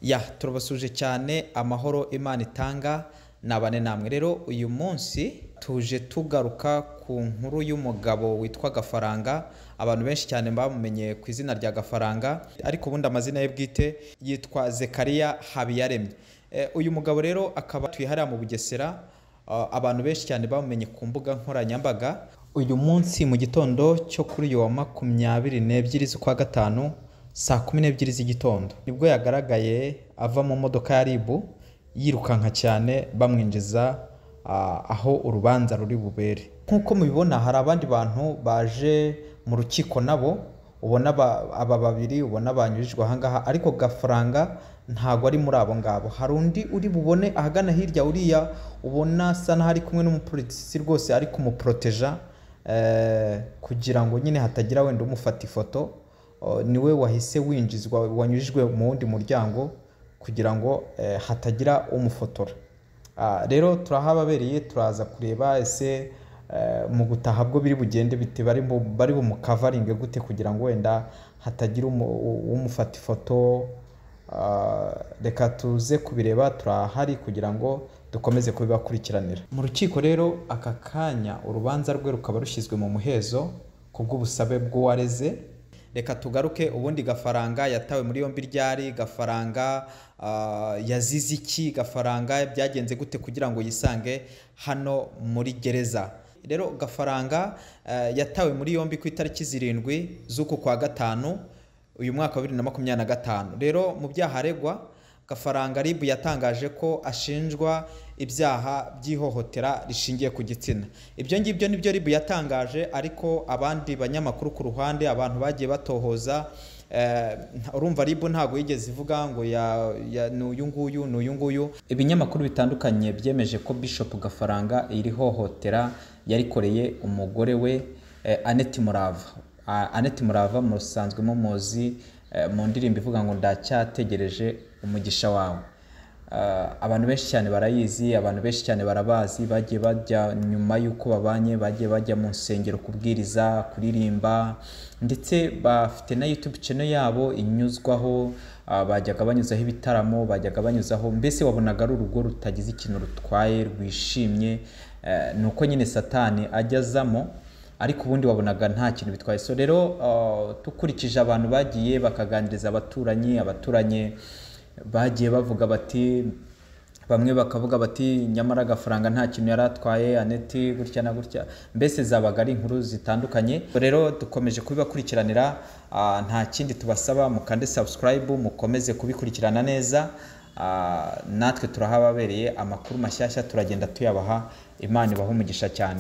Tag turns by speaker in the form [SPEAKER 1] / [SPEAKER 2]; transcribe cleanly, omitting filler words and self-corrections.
[SPEAKER 1] Ya, turabasuje cyane. Amahoro Imana itanga nabane namwe. Rero uyu munsi tuje tugaruka ku nkuru y'umugabo witwa Gafaranga. Abantu benshi cyane bamumenye ku izina rya Gafaranga, ariko ubundi amazina ye bwite yitwa Zekariya Habiyaremye. Uyu mugabo rero akaba atuye hariya mu Bugesera. Abantu benshi cyane bamumenye ku mbuga nkoranyambaga. Uyu munsi mu gitondo cyo kuri uyu wa 22 z'ukwa gatanu, saa 12 z'igitondo, nibwo yagaragaye ava mu modoka ya RIB yirukanka cyane, bamwinjiza aho urubanza ruri bubere. Nk'uko mubibona, hari abandi bantu baje mu rukiko nabo ubona aba babiri ubona banyujijwe ahangaha, ariko Gafaranga ntago ari muri abo ngabo. Hari undi uri bubone ahagana hirya, uriya ubona asa n'aho ari kumwe n'umupolisi rwose, ari kumuporoteja kugira ngo nyine hatagira wenda umufata ifoto. Niwe wahise winjizwa, wanyujijwe mu wundi muryango kugira ngo hatagira umufotora. Rero turahababereye, turaza kureba ese mu gutaha bwo biri bugende bite, bari bumukavaringe gute kugira ngo wenda hatagira umufata ifoto. Reka tuze kubireba, turahari kugira ngo dukomeze kubibakurikiranira. Mu rukiko rero aka kanya urubanza rwe rukaba rushyizwe mu muhezo ku bw'ubusabe bw'uwareze. Reka tugaruke ubundi Gafaranga yatawe muri yombi ryari? Gafaranga yazize iki? Gafaranga byagenze gute kugira ngo yisange hano muri gereza? Rero Gafaranga yatawe muri yombi ku itariki 7 z'uku kwa gatanu, uyu mwaka wa 2025. Rero mu byaha aregwa, Gafaranga, RIB yatangaje ko ashinjwa ibyaha by'ihohotera rishingiye ku gitsina. Ibyo ngibyo nibyo RIB yatangaje, ariko abandi banyamakuru ku ruhande, abantu bagiye batohoza, urumva RIB ntabwo yigeze ivuga ngo ni uyu nguyu, ni uyu nguyu. Ibinyamakuru bitandukanye byemeje ko Bishop Gafaranga iri hohotera yarikoreye umugore we Annette Murava. Annette Murava musanzwe mumuzi mu ndirimbo ivuga ngo "Ndacyategereje umugisha wawe". Abantu benshi cyane barayizi, abantu benshi cyane barabazi. Bagiye bajya, nyuma y'uko babanye, bagiye bajya mu nsengero kubwiriza, kuririmba, ndetse bafite na YouTube channel yabo inyuzwaho. Bajyaga banyuzaho ibitaramo, bajyaga banyuzaho, mbese wabonaga ari urugo rutagize ikintu rutwaye, rwishimye. Ni uko nyine Satani ajya azamo, ariko ubundi wabonaga nta kintu bitwaye. So rero dukurikije abantu bagiye bakaganiriza abaturanyi, abaturanyi bagiye bavuga bati, bamwe bakavuga bati nyamara Agafaranga nta kintu yari atwaye Annette, gutya na gutya, mbese zabaga ari inkuru zitandukanye. Rero dukomeje kubibakurikiranira. Nta kindi tubasaba, mukande subscribe, mukomeze kubikurikirana neza. Natwe turahababereye, amakuru mashyashya turagenda tuyabaha. Imana ibahe umugisha cyane.